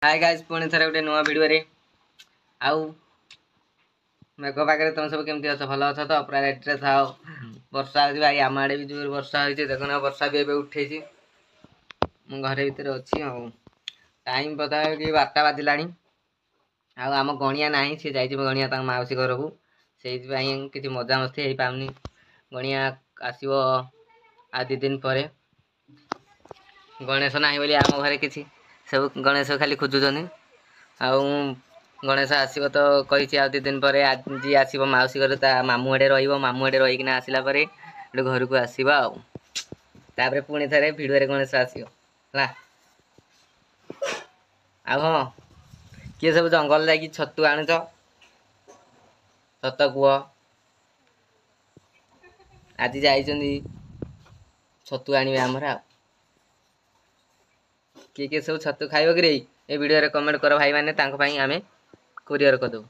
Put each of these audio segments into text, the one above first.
ହାଏ guys, ପୁଣି ଥରେ ଗୋଟେ ନୂଆ ଭିଡ଼ିଓରେ। ଆଉ ମେଘ ପାଗରେ ତମେ ସବୁ କେମିତି ଅଛ? ଭଲ ଅଛ ତ? ପୁରା ରେଡ଼ିରେ ଥାଅ। ବର୍ଷା ହେଉଛି ଭାଇ, ଆମ ଆଡ଼େ ବି ଜୋର ବର୍ଷା ହେଇଛି। ଦେଖୁନ, ବର୍ଷା ବି ଏବେ ଉଠେଇଛି। ମୁଁ ଘରେ ଭିତରେ ଅଛି। ଆଉ ଟାଇମ୍ ପାଖାପାଖି 12ଟା ବାଜିଲାଣି। ଆଉ ଆମ ଗଣିଆ ନାହିଁ, ସେ ଯାଇଛି ଗଣିଆ ତାଙ୍କ ମାଉସୀ ଘରକୁ। ସେଇଥିପାଇଁ କିଛି ମଜାମସ୍ତି ହେଇପାରୁନି। ଗଣିଆ ଆସିବ ଆଉ 2 ଦିନ ପରେ। ଗଣେଶ ନାହିଁ ବୋଲି ଆମ ଘରେ କିଛି ସବୁ ଗଣେଶ ଖାଲି ଖୋଜୁଛନ୍ତି। ଆଉ ଗଣେଶ ଆସିବ ତ କହିଛି ଆଉ 2 ଦିନ ପରେ। ଆଜି ଆସିବ ମାଉସୀ ଘରେ, ତା ମାମୁଁ ଆଡ଼େ ରହିବ। ମାମୁଁ ଆଡ଼େ ରହିକିନା ଆସିଲା ପରେ ଏଠୁ ଘରକୁ ଆସିବ। ଆଉ ତାପରେ ପୁଣି ଥରେ ଭିଡ଼ିଓରେ ଗଣେଶ ଆସିବ, ହେଲା। ଆଉ ହଁ, କିଏ ସବୁ ଜଙ୍ଗଲ ଯାଇକି ଛତୁ ଆଣୁଛ, ସତ କୁହ। ଆଜି ଯାଇଛନ୍ତି ଛତୁ ଆଣିବେ ଆମର। ଆଉ କିଏ କିଏ ସବୁ ଛତୁ ଖାଇବ କିରେ, ଏ ଭିଡ଼ିଓରେ କମେଣ୍ଟ କର ଭାଇମାନେ। ତାଙ୍କ ପାଇଁ ଆମେ କୋରିଅର କରିଦେବୁ।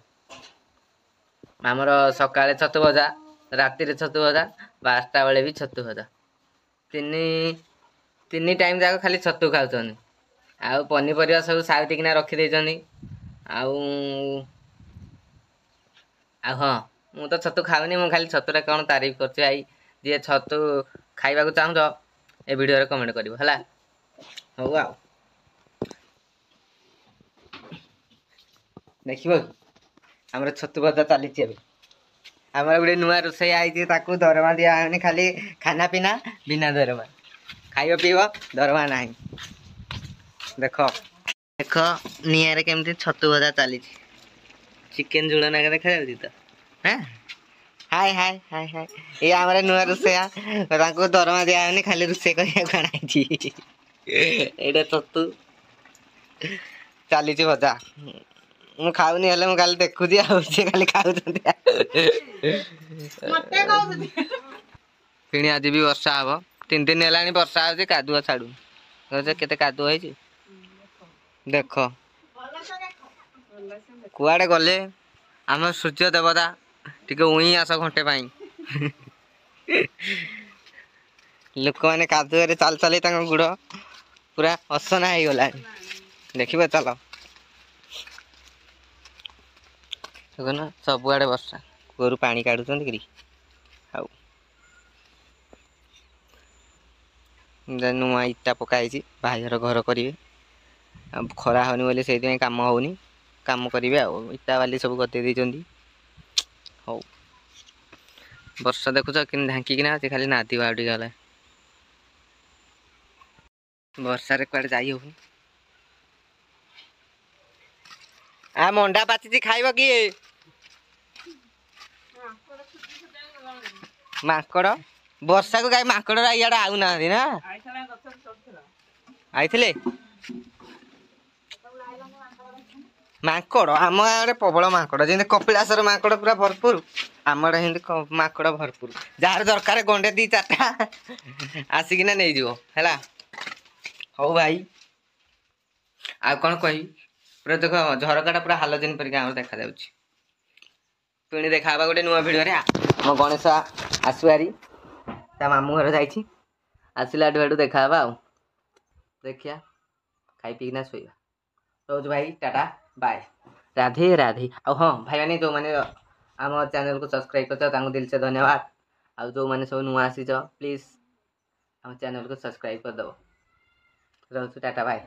ଆମର ସକାଳେ ଛତୁ ଭଜା, ରାତିରେ ଛତୁ ଭଜା, 12ଟା ବେଳେ ବି ଛତୁ ଭଜା। ତିନି ଟାଇମ୍ ଯାକ ଖାଲି ଛତୁ ଖାଉଛନ୍ତି। ଆଉ ପନିପରିବା ସବୁ ସାଇତିକିନା ରଖିଦେଇଛନ୍ତି। ଆଉ ଆଉ ହଁ, ମୁଁ ତ ଛତୁ ଖାଉନି, ମୁଁ ଖାଲି ଛତୁଟା କ'ଣ ତାରିଫ କରୁଛି ଭାଇ। ଯିଏ ଛତୁ ଖାଇବାକୁ ଚାହୁଁଛ, ଏ ଭିଡ଼ିଓରେ କମେଣ୍ଟ କରିବ, ହେଲା। ହଉ, ଆଉ ଦେଖିବ କି ଆମର ଛତୁ ଭଜା ଚାଲିଛି ଏବେ। ଆମର ଗୋଟେ ନୂଆ ରୋଷେଇ ହେଇଛି, ତାକୁ ଦରମା ଦିଆହେଉନି। ଖାଲି ଖାନା ପିନା ବିନା ଦରମା, ଖାଇବ ପିଇବ, ଦରମା ନାହିଁ। ଦେଖ ଦେଖ, ନିଆଁରେ କେମିତି ଛତୁ ଭଜା ଚାଲିଛି। ଚିକେନ ଝୋଳ ନାଗା ଦେଖାଯାଉଛି ତ? ହଁ, ହାଏ ହାଏ ହାଏ ହାଏ। ଏଇ ଆମର ନୂଆ ରୋଷେଇଆ, ତାଙ୍କୁ ଦରମା ଦିଆହେଉନି, ଖାଲି ରୋଷେଇ କରିବାକୁ ଆଣାହେଇଛି। ଏଇଟା ଛତୁ ଚାଲିଛି ଭଜା। ମୁଁ ଖାଉନି, ହେଲେ ମୁଁ ଖାଲି ଦେଖୁଛି, ଆଉ ସେ ଖାଲି ଖାଉଛନ୍ତି। ଫିଣି ଆଜି ବି ବର୍ଷା ହବ। 3 ଦିନ ହେଲାଣି ବର୍ଷା ହଉଛି, କାଦୁଅ ଛାଡୁନି। କେତେ କାଦୁଅ ହେଇଛି ଦେଖ। କୁଆଡେ ଗଲେ ଆମ ସୂର୍ଯ୍ୟ ଦେବତା? ଟିକେ ଉଇଁ ଆସ ଘଣ୍ଟେ ପାଇଁ। ଲୋକମାନେ କାଦୁଅରେ ଚାଲି ଚାଲି ତାଙ୍କ ଗୁଡ଼ ପୁରା ଅସନା ହେଇଗଲାଣି। ଦେଖିବ, ଚାଲ। ଦେଖୁନ, ସବୁଆଡ଼େ ବର୍ଷା, କୂଅରୁ ପାଣି କାଢୁଛନ୍ତି କିରି। ଆଉ ନୂଆ ଇଟା ପକା ହେଇଛି, ଭାଇଘର ଘର କରିବେ। ଆଉ ଖରା ହଉନି ବୋଲି ସେଇଥିପାଇଁ କାମ ହଉନି। କାମ କରିବେ, ଆଉ ଇଟା ବାଲି ସବୁ ଗଦେଇ ଦେଇଛନ୍ତି। ହଉ, ବର୍ଷା ଦେଖୁଛ କେମିତି ଢାଙ୍କିକିନା ଅଛି, ଖାଲି ନାଦିବ ଆଉ ଟିକେ ଗଲେ। ବର୍ଷାରେ କୁଆଡ଼େ ଯାଇ ହଉନି। ଆ ମଣ୍ଡା ପାଚିଛି, ଖାଇବ କିଏ? ମାଙ୍କଡ଼ ବର୍ଷାକୁ କାଇଁ ମାଙ୍କଡ଼ ଇଆଡ଼େ ଆଉନାହାନ୍ତି ନା ଆଇଥିଲେ ମାଙ୍କଡ଼? ଆମ ଗାଁରେ ପ୍ରବଳ ମାଙ୍କଡ଼। ଯେମିତି କପିଳାସର ମାଙ୍କଡ଼ ପୁରା ଭରପୁର, ଆମର ସେମିତି ମାଙ୍କଡ଼ ଭରପୁର। ଯାହାର ଦରକାର ଗଣ୍ଡେ 2 ଚାରିଟା ଆସିକିନା ନେଇଯିବ, ହେଲା। ହଉ ଭାଇ, ଆଉ କ'ଣ କହିବି? ପୁରା ଦେଖ, ଝରକାଟା ପୁରା ହାଲୋଜିନ୍ ପରିକା ଆମର ଦେଖାଯାଉଛି। ପୁଣି ଦେଖା ହବା ଗୋଟେ ନୂଆ ଭିଡ଼ିଓରେ। ଆମ ଗଣେଶ ଆସୁହାରି, ତା ମାମୁଁ ଘର ଯାଇଛି। ଆସିଲାଠୁ ଏଠୁ ଦେଖା ହବା। ଆଉ ଦେଖିବା, ଖାଇ ପିଇକିନା ଶୋଇବା। ରହୁଛି ଭାଇ, ଟାଟା ବାଏ, ରାଧେ ରାଧେ। ଆଉ ହଁ ଭାଇମାନେ, ଯେଉଁମାନେ ଆମ ଚ୍ୟାନେଲକୁ ସବସ୍କ୍ରାଇବ୍ କରିଛ, ତାଙ୍କୁ ଦିଲସେ ଧନ୍ୟବାଦ। ଆଉ ଯେଉଁମାନେ ସବୁ ନୂଆ ଆସିଛ, ପ୍ଲିଜ୍ ଆମ ଚ୍ୟାନେଲକୁ ସବସ୍କ୍ରାଇବ୍ କରିଦେବ। ରହୁଛୁ, ଟାଟା ବାଏ।